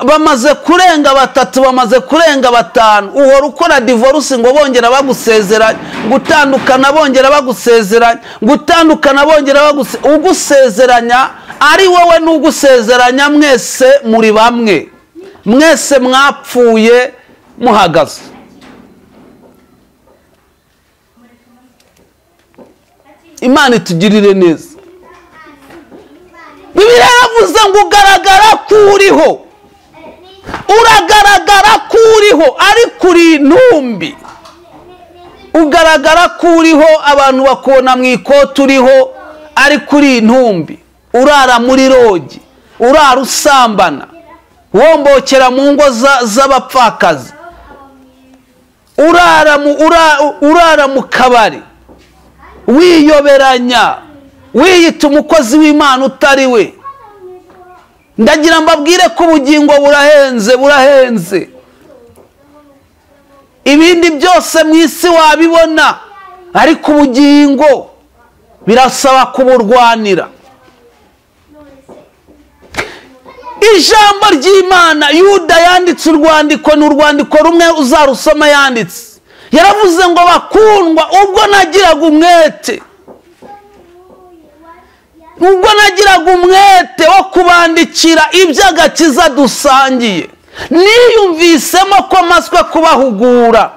bamaze kurenga 3, bamaze kurenga 5, uhora ukora divorce ngo bongera bagusezeranya, gutandukana bongera bagusezeranya, gutandukana bongera ugusezeranya. Ari wowe n'ugusezeranya mwese muri bamwe, mwese mwapfuye muhagaze. Imana itugirire neza. Bibiliya yaravuze ngo ugaragara ko uriho, uragaragara ko uriho ariko uri intumbi. Ugaragara ko uriho, abantu bakubona mu ikoti uriho, ariko uri intumbi. Urara muri rogi, urara usambana, wombokera mu ngo z'abapfakazi, urara mu kabari, wiyoberanya, wiyita umukozi w'Imana utari we. Ndagira mbabwire ko ubugingo burahenze, burahenze. Ibindi byose mu isi wabibona, ariko ubugingo birasaba kuburwanira. Ijambo ry'Imana, Yuda yanditse urwandiko, ni urwandiko rumwe uzarusoma yanditse. Yaravuze ngo bakundwa, ubwo nagiraga umwete, ubwo nagiraga umwete wo kubandikira iby'agakiza dusangiye, niyumvisemo ko maswe kubahugura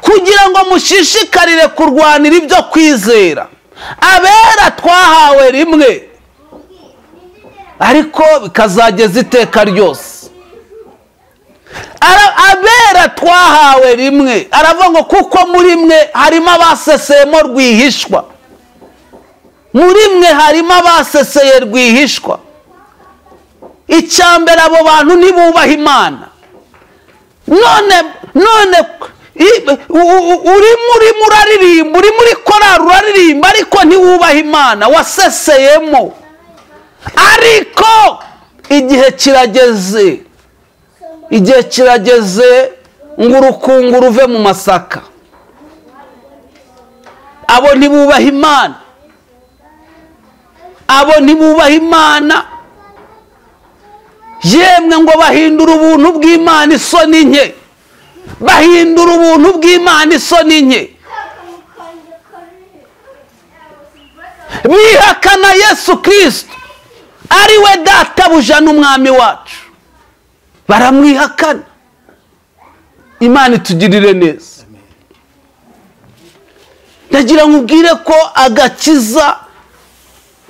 kugira ngo mushishikarire kurwanira ibyo kwizera. Abera twahawe rimwe, ariko bikazageza iteka ryose. Abera twahawe rimwe, aravuga ngo kuko muri mwe harimo abaseseyemo rwihishwa, muri mwe harimo abaseseye rwihishwa. Icyambere, abo bantu ntibubaha Imana. None urimo uraririmba, uri muri korali uraririmba, ariko ntiwubaha Imana, waseseyemo. Ariko igihe kirageze, igihe kirageze ngo urukungu ruve mu masaka. Abo ntibubaha Imana, abo ntibubaha Imana. Yemwe ngo bahindura ubuntu bw'Imana isoni nke, bahindura ubuntu bw'Imana isoni nke, bihakana Yesu Kristo ari we databuja n'umwami wacu, baramwihakana. Imana itugirire neza. Ndagira nkubwire ko agakiza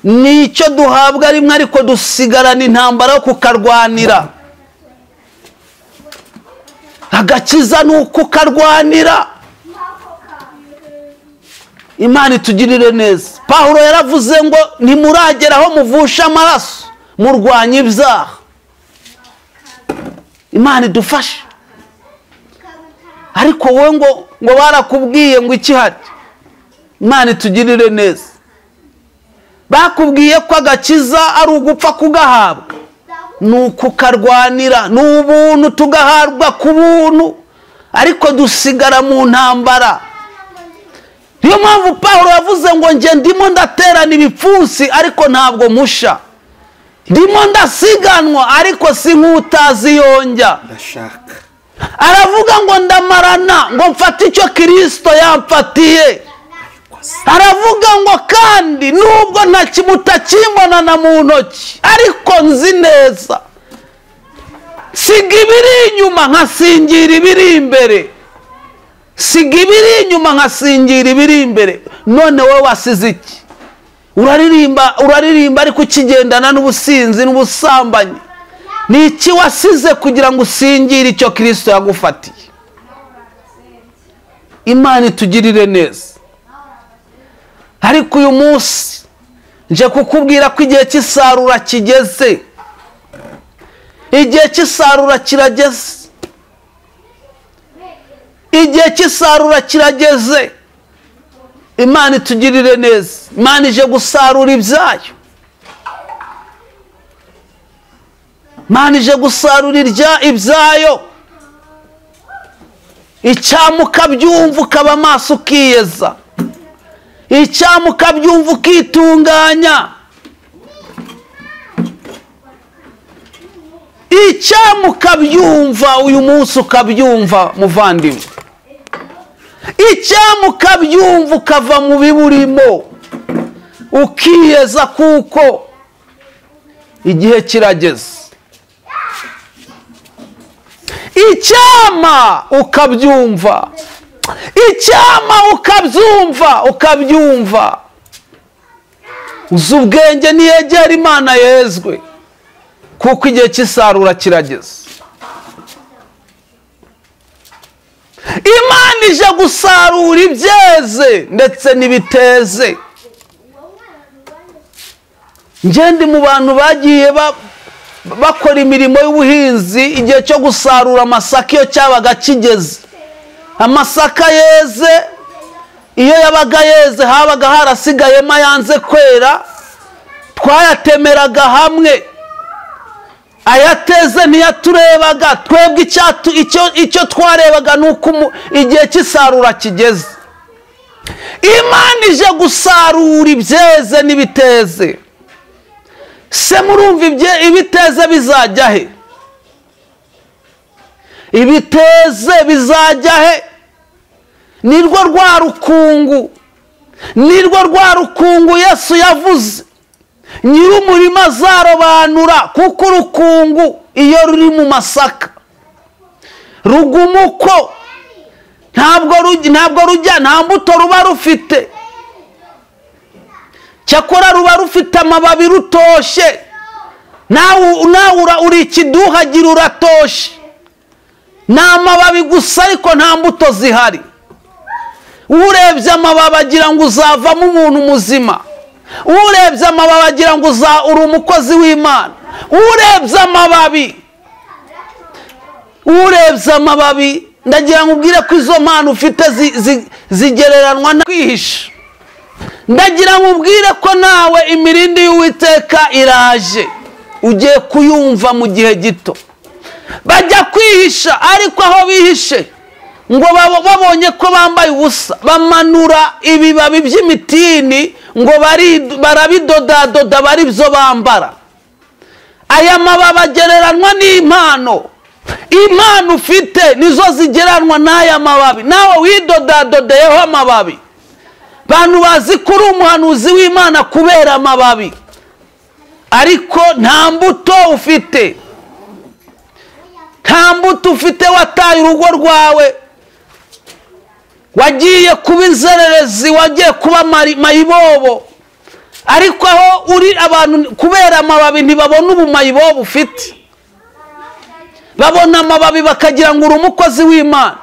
nicyo duhabwa rimwe, ariko dusigarana intambara yo kukarwanira. Agakiza ni ukukarwanira. Imana itugirire neza. Pawulo yaravuze ngo ntimuragera aho muvusha amaraso murwanya ibyaha. Imana idufashe. Ariko wowe ngo barakubwiye ngo iki hari? Imana itugirire neza. Bakubwiye ko agakiza ari ugupfa kugahabwa, ni ukukarwanira, ni ubuntu tugahabwa ku buntu, ariko dusigara mu ntambara. Niyo mpamvu Pawulo yavuze ngo nge ndimo ndaterana ibipfunsi ariko ntabwo musha, ndimo ndasiganwa ariko si nk'utazi yonjya. Aravuga ngo ndamarana, ngo mfate icyo Kristo yamfatiye. Aravuga ngo kandi nubwo ntakimutakimbonana mu ntoki, ariko nzi neza siga ibiri inyuma nkasingira ibiri imbere. Siga ibiri inyuma nkasingira ibiri imbere. None wowe wasize iki? Uraririmba, uraririmba ariko ukigendana n'ubusinzi n'ubusambanyi. Ni iki wasize kugira ngo usingire icyo Kristo yagufatiye? Imana itugirire neza. Ariko uyu munsi nje kukubwira ko igihe cy'isarura kigeze. Igihe cy'isarura kirageze. Igihe cy'isarura kirageze. Imana itugirire neza. Imana ije gusarura ibyayo. Imana ije gusarura ibyayo. Icyamuka byumva ukaba amaso ukiyeza. Icyamuka byumva ukitunganya. Icyamuka byumva uyu munsi ukabyumva muvandimwe. Icyamuka byumva ukava mu biburimo ukiyeza, kuko igihe kirageze. Icyama ukabyumva, icyama ukabyumva, ukabyumva. Uzi ubwenge niyegera Imana yezwe, kuko igihe cy'isarura kirageze. Imana ije gusarura ibyeze ndetse n'ibiteze. Ngende mu bantu bagiye bakora imirimo y'ubuhinzi, igihe cyo gusarura amasaka iyo cyabaga kigeze, amasaka yeze, iyo yabaga yeze habaga harasigayemo ayanze kwera, twayatemeraga hamwe. Ayateze ntiyaturebaga, twebwe icyo twarebaga nuko igihe cy'isarura kigeze. Imana ije gusarura ibyeze n'ibiteze. Se murumva ibiteze bizajya he? Ibiteze bizajya he? Nirwo rwa rukungu, nirwo rwa rukungu Yesu yavuze nyir'umurima azarobanura, kuko urukungu iyo ruri mu masaka ruguma uko, ntabwo rujya, nta mbuto ruba rufite. Cyakora ruba rufite amababi rutoshe. Nawe uri ikiduhagira uratoshe, ni amababi gusa ariko nta mbuto zihari. Urebye amababi agira ngo uzavamo umuntu muzima. Urebye amababi agira ngo uri umukozi w'Imana. Urebye amababi, urebye amababi, ndagira ngo ubwire ko izo mpano ufite zigereranwa no kwihisha. Ndagira ngo ubwire ko nawe imirindi y'Uwiteka iraje, ugiye kuyumva mu gihe gito. Bajya kwihisha, ariko aho bihishe ngo babonye ko bambaye ubusa, bamanura ibibabi by'imitini ngo barabidodadoda baribyo bambara. Aya mababi agereranwa n'impano. Impano ufite nizo zigeranwa n'aya mababi. Nawe widodadodeyeho amababi. Bantu bazi ko uri umuhanuzi w'Imana kubera amababi, ariko nta mbuto ufite. Nta mbuto ufite, wataye urugo rwawe, wagiye kuba inzererezi, wagiye kuba mayibobo. Ariko aho uri abantu kubera amababi ntibabona ubumayibobo ufite. Babona amababi bakagira ngo uri umukozi w'Imana.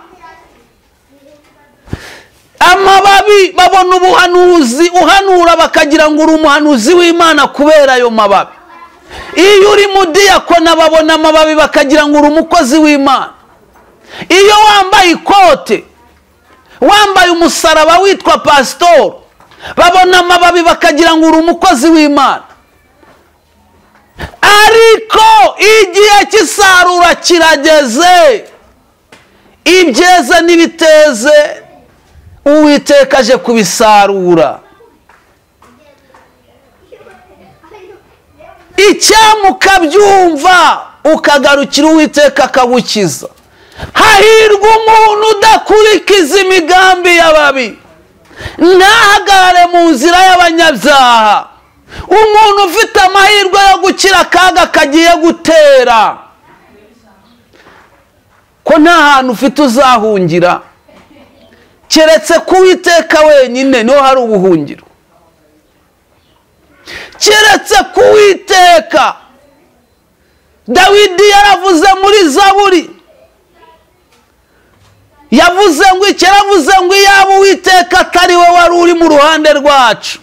Amababi babona ubuhanuzi uhanura bakagira ngo uri umuhanuzi w'Imana kubera ayo mababi. Iyo uri mudiyakona babona amababi bakagira ngo uri umukozi w'Imana. Iyo wambaye ikote, wambaye umusaraba witwa pastor, babona amababi bakagira ngo uri umukozi w'Imana. Ariko igihe cy'isarura kirageze, ibyeze n'ibiteze Uwiteka aje kubisarura. Icyamuka byumva ukagarukira Uwiteka akagukiza. Hahirwa umuntu udakurikiza imigambi y'ababi, ntahagarare mu nzira y'abanyabyaha. Umuntu ufite amahirwe yo gukira akaga kagiye gutera, ko nta hantu ufite uzahungira keretse ku Uwiteka wenyine, niho hari ubuhungiro. Keretse ku Uwiteka. Dawidi yaravuze muri Zaburi, yavuze ngo iki? Yaravuze ngo iyaba Uwiteka atari we wari uri mu ruhande rwacu,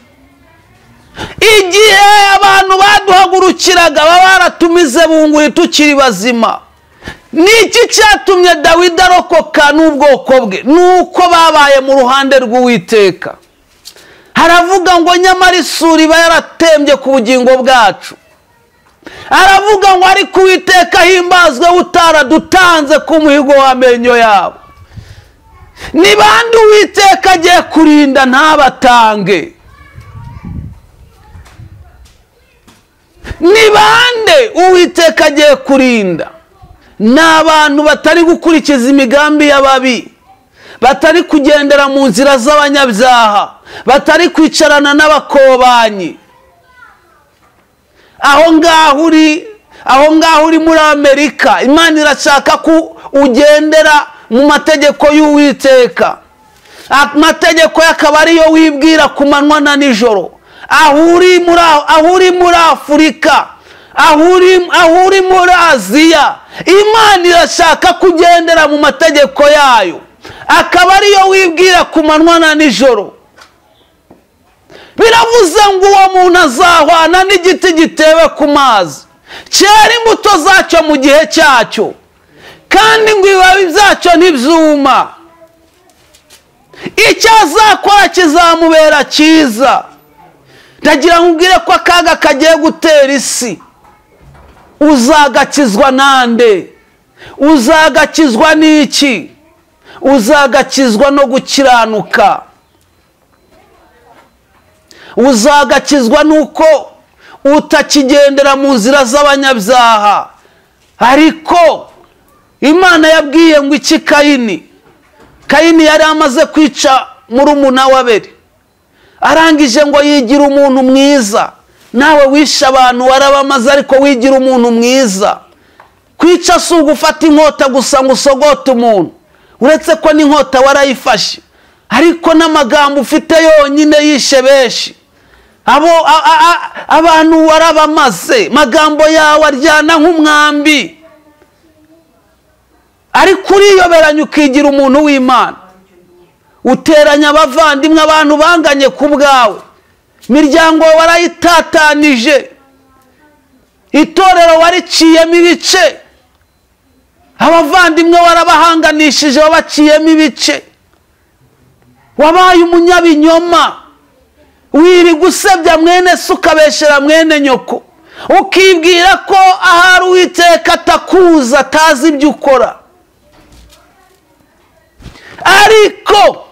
igihe abantu baduhagurukiraga baba baratumize bunguri tukiri bazima. Niki cyatumye Dawidi arokoka n'ubwoko bwe? Nuko babaye mu ruhande rw'Uwiteka. Haravuga ngo nyamara isuri iba yaratembye ku bugingo bwacu. Aravuga ngo ariko Uwiteka ahimbazwe utaradutanze ku muhigo w'amenyo yabo. Ni bande Uwiteka agiye kurinda ntabatange? Ni bande Uwiteka agiye kurinda? Ni abantu batari gukurikiza imigambi y'ababi, batari kugendera mu nzira z'abanyabyaha, batari kwicarana n'abakobanyi. Aho ngaho uri, aho ngaho uri muri Amerika, Imana irashaka ko ugendera mu mategeko y'Uwiteka. Amategeko akaba ariyo wibwira ku manywa na nijoro. Aho uri muri Afurika, aho uri muri Aziya, Imana irashaka kugendera mu mategeko yayo, akaba ariyo wibwira ku manywa na nijoro. Biravuze ngo uwo muntu azahwana n'igiti gitewe ku mazi, cyera imbuto zacyo mu gihe cyacyo, kandi ngo ibibabi byacyo ntibyuma. Icyo azakora kizamubera cyiza. Ndagira ngo ubwire ko akaga kagiye gutera isi, uzagakizwa nande? Uzagakizwa n'iki? Uzagakizwa no gukiranuka. Uzagakizwa nuko utakigendera mu nzira z'abanyabyaha. Ariko Imana yabwiye ngo iki Kayini? Kayini yari amaze kwica murumuna wa Abeli, arangije ngo yigira umuntu mwiza. Nawe wishe abantu warabamaze, ariko wigira umuntu mwiza. Kwica si ugufata inkota gusa ngo usogote umuntu, uretse ko n'inkota warayifashe, ariko n'amagambo ufite yonyine yishe benshi. Abo abantu warabamaze, magambo yawe aryana nk'umwambi, ariko uriyoberanya ukigira umuntu w'Imana. Uteranya abavandimwe, abantu banganye ku bwawe, imiryango warayitatanije, itorero wariciyemo ibice, abavandimwe warabahanganishije, wabaciyemo ibice. Wabaye umunyabinyoma, wiri gusebya mwene se ukabeshera mwene nyoko, ukibwira ko ahari Uwiteka atakuza, atazi ibyo ukora. Ariko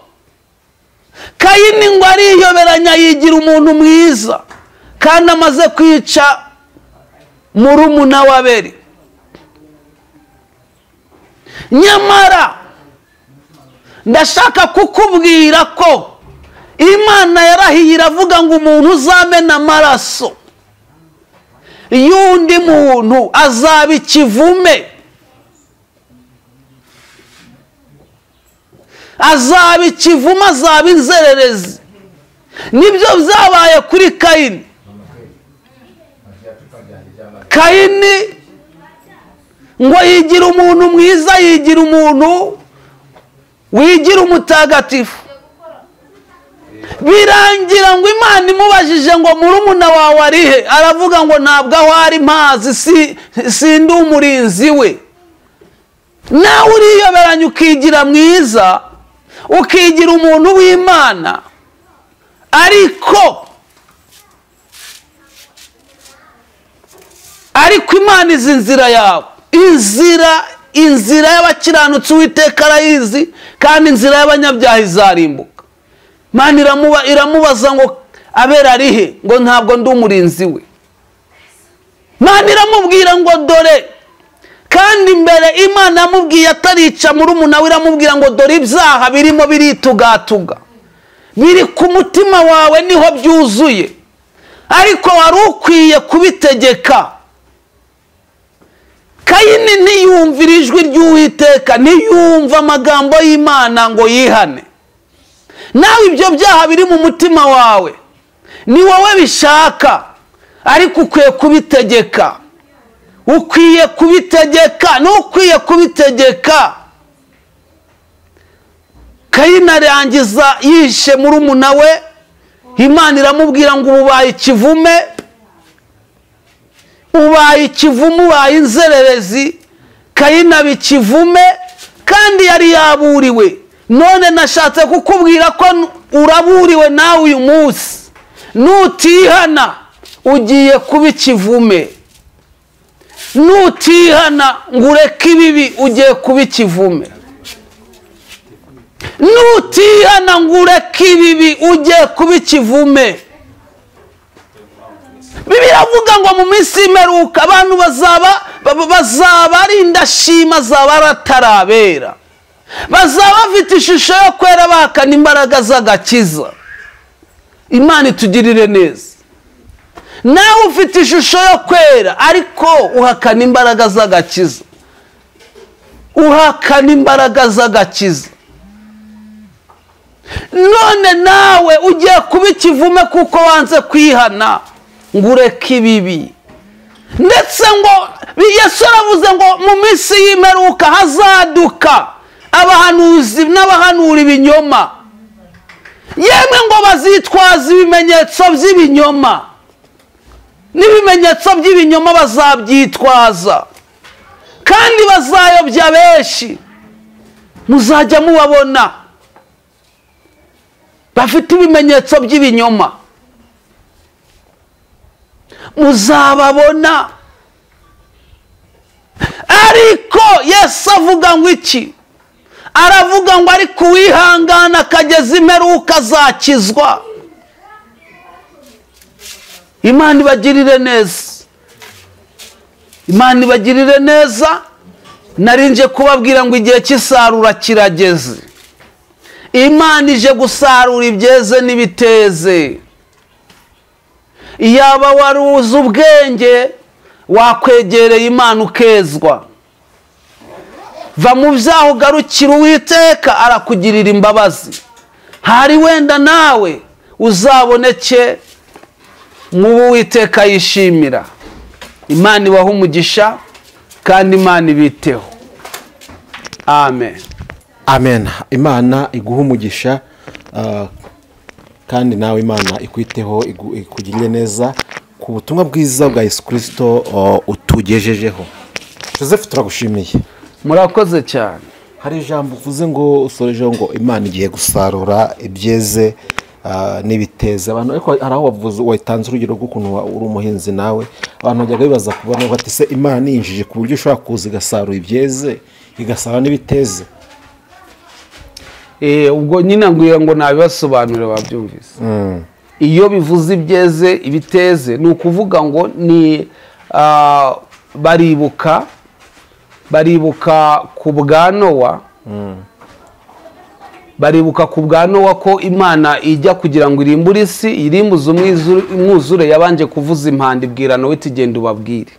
Kayini ngo ariyoberanya yigira umuntu mwiza, kandi amaze kwica murumuna wa Abeli. Nyamara ndashaka kukubwira ko Imana yarahiye iravuga ngo umuntu uzamena amaraso y'undi muntu azaba ikivume, azaba ikivume, azaba inzererezi. Nibyo byabaye kuri Kayini. Kayini ngo yigira umuntu mwiza, yigira umuntu wigira umutagatifu, birangira ngo Imana imubajije ngo murumuna wawe arihe, aravuga ngo ntabwo aho ari mpazi, sindi umurinzi we. Nawe uriyoberanya ukigira mwiza, ukigira umuntu w'Imana, ariko Imana izi inzira yawe. Inzira y'abakiranutsi Uwiteka arayizi, kandi inzira y'abanyabyaha izarimbuka. Imana iramubaza ngo Abeli arihe? Ngo ntabwo ndi umurinzi we. Imana iramubwira ngo dore Kandi mbere Imana yamubwiye atarica murumuna we, iramubwira ngo dore ibyaha birimo biritugatuga, biri ku mutima wawe niho byuzuye, ariko wari ukwiye kubitegeka. Kayini ntiyumvira ijwi ry'Uwiteka, ntiyumva amagambo y'Imana ngo yihane. Nawe ibyo byaha biri mu mutima wawe ni wowe bishaka, ariko ukwiye kubitegeka. Ukwiye kubitegeka, n'ukwiye kubitegeka. Kayini arangiza yishe murumuna we, Imana iramubwira ngo ubaye ikivume, ubaye ikivume, ubaye inzererezi. Kayini aba ikivume kandi yari yaburiwe. None nashatse kukubwira ko uraburiwe nawe uyu munsi, nutihana ugiye kuba ikivume. Nutihana ngo ureke ibibi ugiye kuba ikivume. Nutihana ngo ureke ibibi ugiye kuba ikivume. Bibiliya iravuga ngo mu minsi y'imperuka abantu bazaba ari indashima, bazaba batarabera, bazaba bafite ishusho yo kwera, bahakana imbaraga z'agakiza. Imana itugirire neza. Nawe ufite ishusho yo kwera ariko uhakana imbaraga z'agakiza, uhakana imbaraga z'agakiza. None nawe ugiye kuba ikivume kuko wanze kwihana ngo ureke ibibi. Ndetse ngo Yesu aravuze ngo mu minsi y'imperuka hazaduka abahanuzi n'abahanura ibinyoma, yemwe ngo bazitwaza ibimenyetso by'ibinyoma, n'ibimenyetso by'ibinyoma bazabyitwaza, kandi bazayobya benshi. Muzajya mubabona bafite ibimenyetso by'ibinyoma, muzababona. Ariko Yesu avuga ngo iki? Aravuga ngo ariko uwihangana akageza imperuka azakizwa. Imana ibagirire neza, Imana ibagirire neza. Narinje kubabwira ngo igihe cy'isarura kirageze. Imana ije gusarura ibyeze n'ibiteze. Iyaba wari uzi ubwenge wakwegereye Imana ukezwa. Va mu byaha ugarukira Uwiteka, arakugirira imbabazi. Hari wenda nawe uzaboneke mu Uwiteka yishimira. Imana ibahe umugisha kandi Imana ibiteho. Amen. Amen. Imana iguhe umugisha kandi nawe Imana ikwiteho, ikugirire neza ku butumwa bwiza bwa Yesu Kristo utugejejeho. Joseph, turagushimiye. Murakoze cyane. Hari ijambo uvuze ngo usorejeho ngo Imana igiye gusarura ibyeze n'ibiteze abantu, ariko hari aho wavuze watanze urugero rw'ukuntu uri umuhinzi nawe, abantu bajyaga bibaza kubona bati se Imana ninjije ku buryo ushobora kuza igasarura ibyeze igasarura n'ibiteze. Ubwo nyine ngwira ngo nabibasobanurire babyumvise. Iyo bivuze ibyeze ibiteze ni ukuvuga ngo ni baribuka ku bwa Nowa, baribuka ku bwa Nowa ko Imana ijya kugira ngo irimbure isi, irimbuze umwuzure, yabanje kuvuza impanda ibwira Nowa iti genda ubabwire.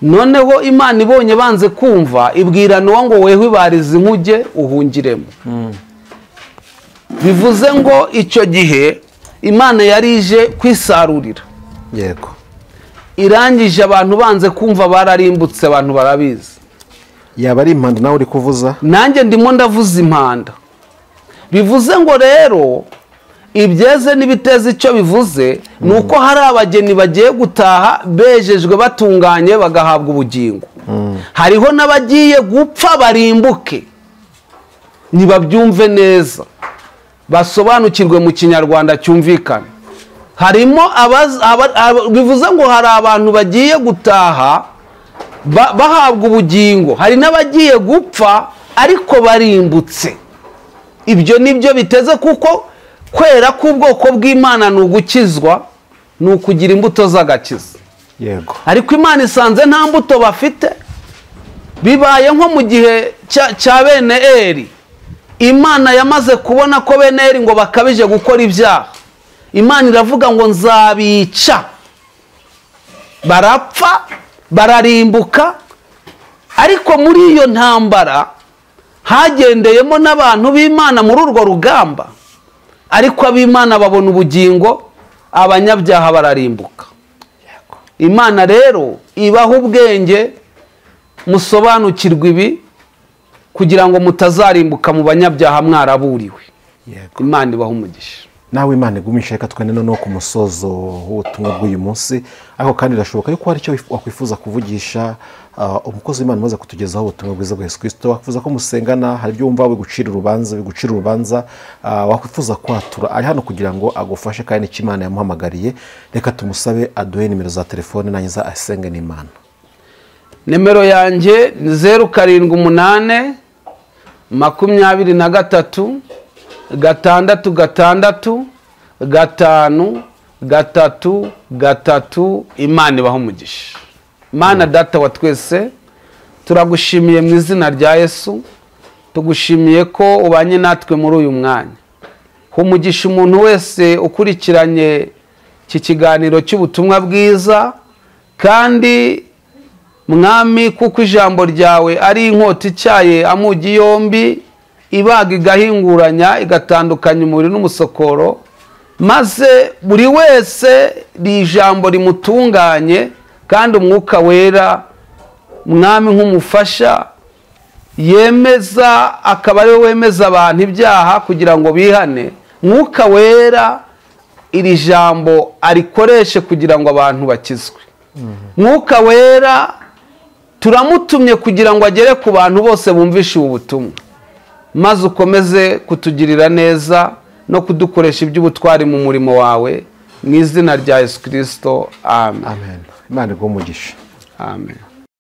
Noneho Imana ibonye banze kumva, ibwira Nowa ngo weho ibarize inkuge uhungiremo. Bivuze ngo icyo gihe Imana yari ije kwisarurira. Yego. Irangije abantu banze kumva bararimbutse, abantu barabizi. Yaba ari impanda nawe uri kuvuza? Nanjye ndimo ndavuza impanda. Bivuze ngo rero ibyeze n'ibiteze icyo bivuze ni uko hari abageni bagiye gutaha bejejwe batunganye bagahabwa ubugingo. Hariho n'abagiye gupfa barimbuke. Nibabyumve neza, basobanukirwe mu Kinyarwanda cyumvikana. Harimo bivuze ngo hari abantu bagiye gutaha bahabwa ubugingo, hari n'abagiye gupfa ariko barimbutse. Ibyo nibyo biteze, kuko kwera k'ubwoko bw'Imana ni ugukizwa, ni ukugira imbuto z'agakiza. Yego. Ariko Imana isanze nta mbuto bafite. Bibaye nko mu gihe cya bene Eri. Imana yamaze kubona ko bene Eri ngo bakabije gukora ibyaha. Imana iravuga ngo nzabica. Barapfa, bararimbuka. Ariko muri iyo ntambara hagendeyemo n'abantu b'Imana muri urwo rugamba. Ariko ab'Imana babona ubugingo, abanyabyaha bararimbuka. Imana rero ibaha ubwenge, musobanukirwe ibi kugira ngo mutazarimbuka mu banyabyaha mwaraburiwe. Imana ibaha umugisha. Nawe Imana igumisha. Reka twende noneho ku musozo w'ubutumwa bw'uyu munsi. Ariko kandi birashoboka yuko hari icyo wakwifuza kuvugisha umukozi w'Imana umaze kutugezaho ubutumwa bwiza bwa Yesu Kristo. Wakwifuza ko musengana, hari ibyo wumva bigucira urubanza, wakwifuza kwatura, ari hano kugira ngo agufashe kandi icyo Imana yamuhamagariye. Reka tumusabe aduhe nimero za telefone nangiza asenge n'Imana. Nimero yanjye ni 078 23 6 6 5 3 3. Imana ibaha umugisha. Mana data wa twese, turagushimiye mu izina rya Yesu. Tugushimiye ko ubanye natwe muri uyu mwanya. Humugisha umuntu wese ukurikiranye iki kiganiro cy'ubutumwa bwiza, kandi Mwami, kuko ijambo ryawe ari inkota icyaye amugi yombi, ibaga igahinguranya igatandukanya umubiri n'umusokoro, maze buri wese iri jambo rimutunganye, kandi Umwuka Wera Mwami nk'umufasha yemeza, akaba ari we wemeza abantu ibyaha kugira ngo bihane. Mwuka Wera iri jambo arikoreshe kugira ngo abantu bakizwe. Mwuka Wera turamutumye kugira ngo agere ku bantu bose bumvishe ubu butumwa, maze ukomeze kutugirira neza no kudukoresha iby'ubutwari mu murimo wawe, mu izina rya Yesu Kristo. Amen. Amen. Imana iguhe umugisha. Amen.